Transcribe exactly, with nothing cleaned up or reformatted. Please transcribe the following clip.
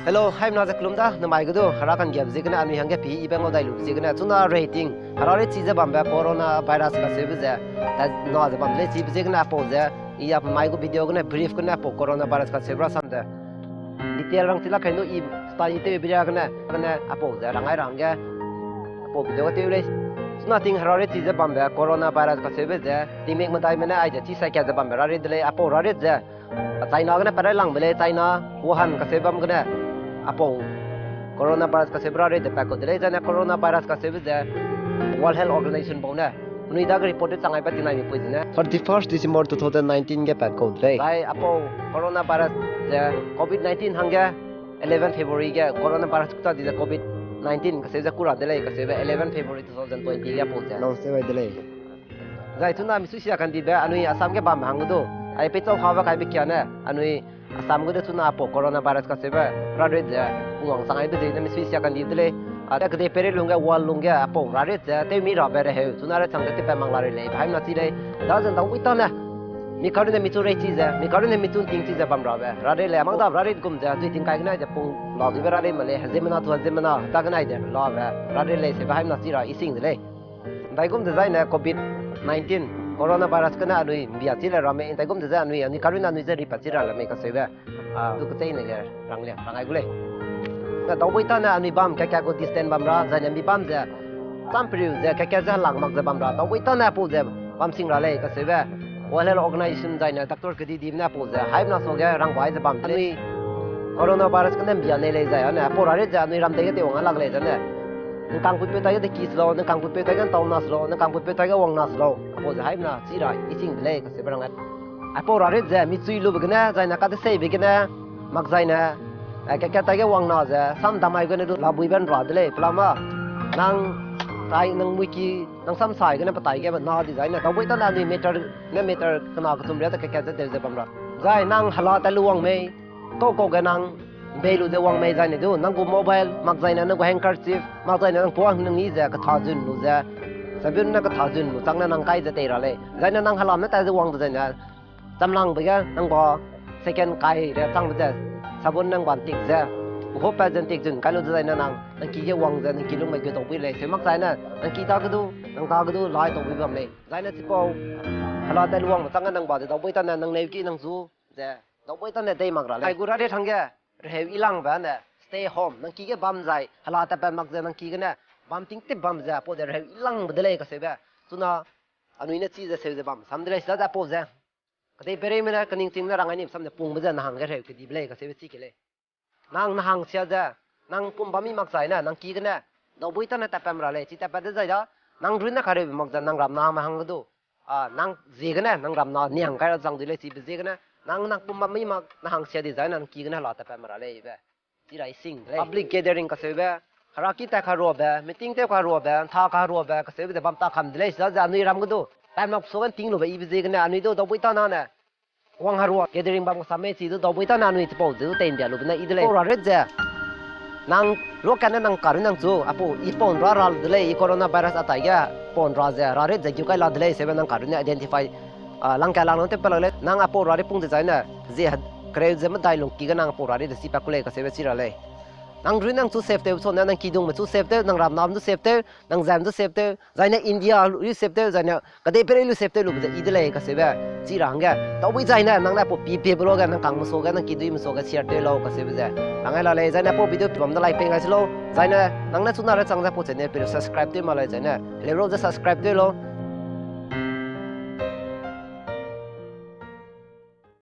Hello, haimna ze kelum da, namai ge du, hera kanggiabe ziegene, anui hangge pi ibe ngau dai lube ziegene, chuna rating, hera ri chi ze bambe coronavirus kacheube ze, ta na ze bam de lei chibe ziegene apau ze, i apmai gu video gene, brief gene apau coronavirus kacheube rasam ze. Detail rang chi la kai nu i study tewbe ria gene, gene apau ze, rangai ra hangge, apau video ga tew lei. Chuna ting hera ri chi ze bambe coronavirus kacheube ze, tingmik medaime ne aize chi saikat ze bambe rarit de lei, apau rarit ze, China gene perai langbe lei, China, Wuhan kacheu bam gene, apau, coronavirus kacheube rarit de pat kau de lei, zane coronavirus kacheube ze, World Health Organization bau ne, penui dage report de chang aibe tingnai mipui zene, thirty-first December two thousand nineteen ge pat kau de lei. Zai apau coronavirus ze covid nineteen hangge eleven February ge coronavirus kuta di ze covid nineteen kacheu ze kura de lei, kacheube eleven February two thousand twenty ge apau ze announce tew ai de lei. Zai chuna misui sia kandibe anui Assam ge bam hang du, ai peichau habe kaibe kia ne, anui Assam gu de chuna apau coronavirus kacheube rarit ze, pungwang chang aibe ziegene misui sia kandi de lei. A, kedei peirei lungge, world lungge apau rarit ze, tewmi rabe reheu, chuna re chang ze tepat mak la rei lei, be haimna chi lei. Daze ndau bui tane, mi karune michu rei chi ze, mi karune michu nting chi ze bam rabe rarit lei, amang da rarit gum ze, dui tingkai gene ze pung la duibe rarit ma lei, heziemmena chu heziemmena, ta gene ze labe rarit lei, sebe haimna chi ra i sing de lei. Ndaigum dezaine covid nineteen, coronavirus gene anui mbia chi le ramme, ndaigum dezai anui, anui karune anui ze ripat chi ra le mei kacheube, a, du kecheîne ge rang liang, rang ai gu lei. Daubui tane anui bam kat-kat gu distance bam ra, zaine mi bam ze, cham periu ze, kat-kat ze helang mak ze bam ra, daubui tane apau ze bam sing ra lei kacheube, World Health Organization zaine doctor kedi dime ne apau ze, haimna suage rang bai ze bam lei. Coronavirus gene mbia nei lei zai, ane apau rarit ze anui ram dei ge teiwang a lak lei zane. Nang kangpuipeu taige de ki selo, nang kangpuipeu taige ntau na selo, nang kangpuipeu taige wang na selo. Apau ze haimna chi ra i sing de lei kacheube rang ai. Apau rarit ze michui lube gene, zaine kadeseibe gene, mak zaine, eh, kat-kat taige wang na ze, sam damai gene du labuibe nra de lei, pelama. Nang, tai nang muiki, nang sam sai gene petai ge na dezaine, daubui tane anui meter, ne meter kena kechum ria ta kat-kat ze tew ze bam ra. Zai nang hela tat lu wang mei, kau kau ge nang mbei lu ze wang mei zaine du, nang gu mobile, mak zaine nang gu handkerchief, mak zaine nang puang nang i ze ketha zun lu ze, sabun ne ketha zun lu chang ne nang kai ze tei ra lei. Zaine nang helam ne tai ze wang dezaine, chamlangbe ge nang ba second kai re changbe ze, sabun nang ba ntik ze, uhopat ze ntik zun kai lu dezaine nang, nang ki ge wang ze, nang ki lungmei ge daubui lei, se mak zaine, nang ki ta ge du, nang ta ge du, lai daubui bam lei. Zaine chipau, hela tat lu wangbe chang ge nang ba ze daubui tane, nang leu ki nang zu, ze, daubui tane dei mak ra lei. Ai gu rarit hangge, reheu i langbe ne, stay home, nang ki ge bam zai, hela tatpat mak ze, nang ki gene, bam ting tip bam ze, apau ze reheu i langbe de lei kacheube. Chuna, anui ne chi ze seu ze bam, sam de lei, sida ze apau ze. Kedei peireime ne, keningchingme ne rang ai nim sam ne pungbe ze, nang hangge reheu kedibe lei kacheube chi ke lei. Nang nang hang sia ze, nang pum bam mi mak zaine, nang ki gene, daubui tane tatpat ra lei, chi tatpat dezai da, nang runne kareube mak ze, nang ramname hang ge du. A, nang ziegene, nang ramna niang kai ra zang dui lei chibe ziegene, nang nang pum bam mi mak, nang hang sia dezaine, nang ki gene hela tatpat ra lei be. Chi ra i sing de lei. Public gathering kacheube, hera ki tat karuabe, meeting tew karuabe, ntha karuabe, kacheube ze bam ta kam de lei, sida ze anui ram ge du. Pat mak suage nting lube ibe ziegene, anui du, daubui tane ne. Wang herua gathering bam kasa mei chi du daubui tane anui chipau ze du tei mbia lube ne i de lei. Apau rarit ze, nang luakane nang karun nang chu, apau, i pau nra ra de lei, i coronavirus atai ge pau nra ze, rarit ze giu kai la de lei, sebe nang karun ne identify, a, lang ka lang te pe la lei, nang apau rarit pung dezaine, ze, kereu ze medai lung ki ge nang apau rarit de chi pa ku lei kacheube chi ra lei. Nang run nang chu save tew, chune nang kidungme chu save tew, nang ramnam du save tew, nang zam du save tew, zaine India lu save tew, zaine kedei peirei lu save tew lube ze i de lei kacheube, chi ra hangge. Daubui zaine, nang ne apau pi pebe luage, nang kangme suage, nang kiduime suage, share tew lau kacheube ze. Rang ai la lei, zaine apau video pi bam de like pei ngai se lau, zaine, nang ne chuna re chang ze apau channel pe lu subscribe tew ma lei zaine. Heleu lau ze subscribe tew lau.